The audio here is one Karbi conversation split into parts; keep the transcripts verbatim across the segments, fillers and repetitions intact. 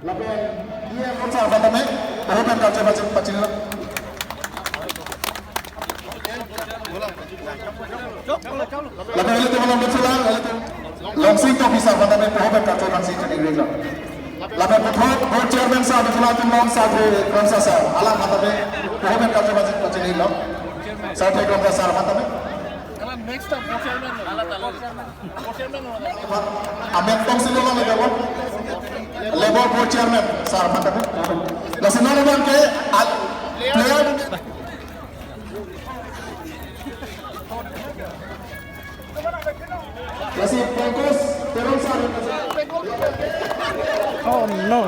Lapen E M sar aphan tame poho pen karcho pachin, pachinilo. Lapen ilitum along Bethula, ilitum Longsing Tokbi sar aphan tame poho pen karcho pachin, pachinilo. Lapen puthot board chairman sar, Bethula Tumlong sar, Tre Krongsa sar, alang aphan tame poho pen karcho pachin, pachinilo. Sar Tre Krongsa sar aphan tame. Amen tong silo lang lagi, labor board chairman sar aphan tame. Lasi non abang ke, al-, player. Lasi Pankaj Teron sar. Oh no.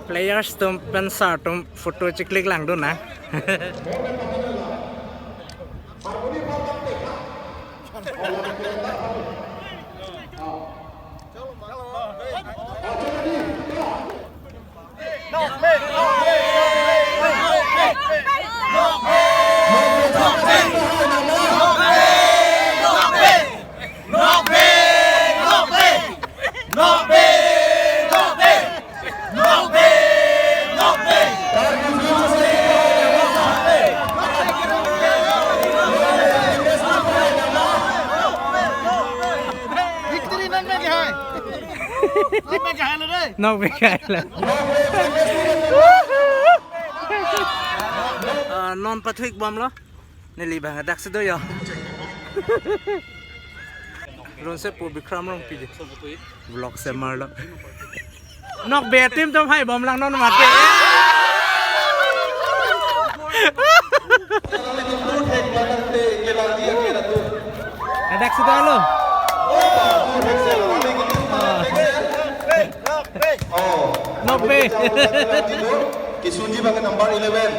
Players atum pen sar atum photo chiclick lang dun na. Victory non pen kehai. Non pen kehai lo. Ah, non pathuik bomlo. Neli bang dak si do yo. Ronse po Bikram Rongpi di. Vlog semar lo. Nokbe team atum hai bomlang non mate. Dak si do lo. Nokbe. Kisunji bang number eleven,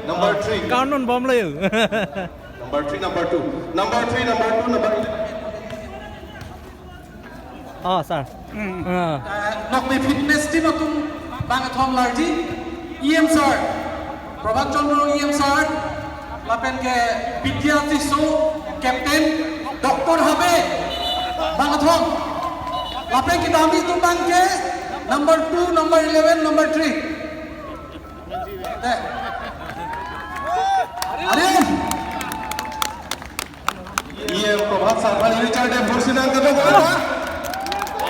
number three. Kanon bomlo yo. Number three, number two. Number three, number two, number eleven. Oh, sir. Hmm. Ah. Eh, Nokbe fitness team atum bangkethom larji, E M sir, Prabhat Chandra E M sir, lapen ke Bidya Tisso, captain, Doctor Habe, bangkethom. Lapen kedamji atum abang ke number two, number eleven, number three. Eh. Are. E M Prabhat sar aphan Richard Debbarma si nangkado kata.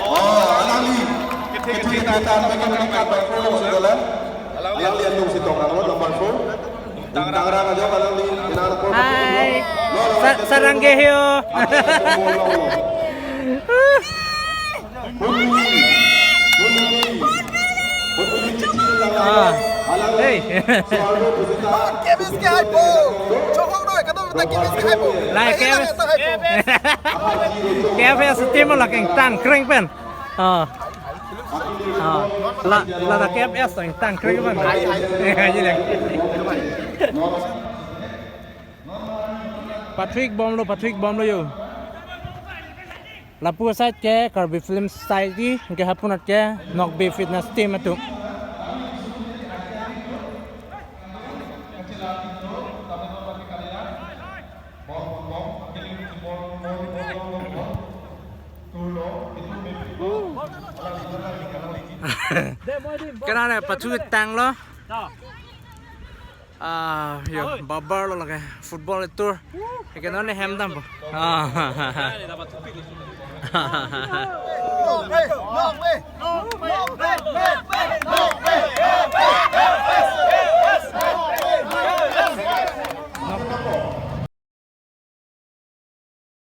Oh, alangli. Kethe kethe tan bagi mereka baik pulang sudah. Alangli anung si tong number four. Tangrang aja alangli. Hai. Sa-, sarang gehyo. Ah. Hey. Lai K F S. K F S team lo keng tang kreng pen. Ah. Ah. La, la da K F S tang kreng pen. Pathuik bomlo, pathuik bomlo yo. Lapu aside ke Karbi Film Society, ke hapunat ke Nokbe Fitness Team atum. Kenane pathu tanglo. Ah, yo, babar lo lake football tour. Eke non ne hem dampo. Ah.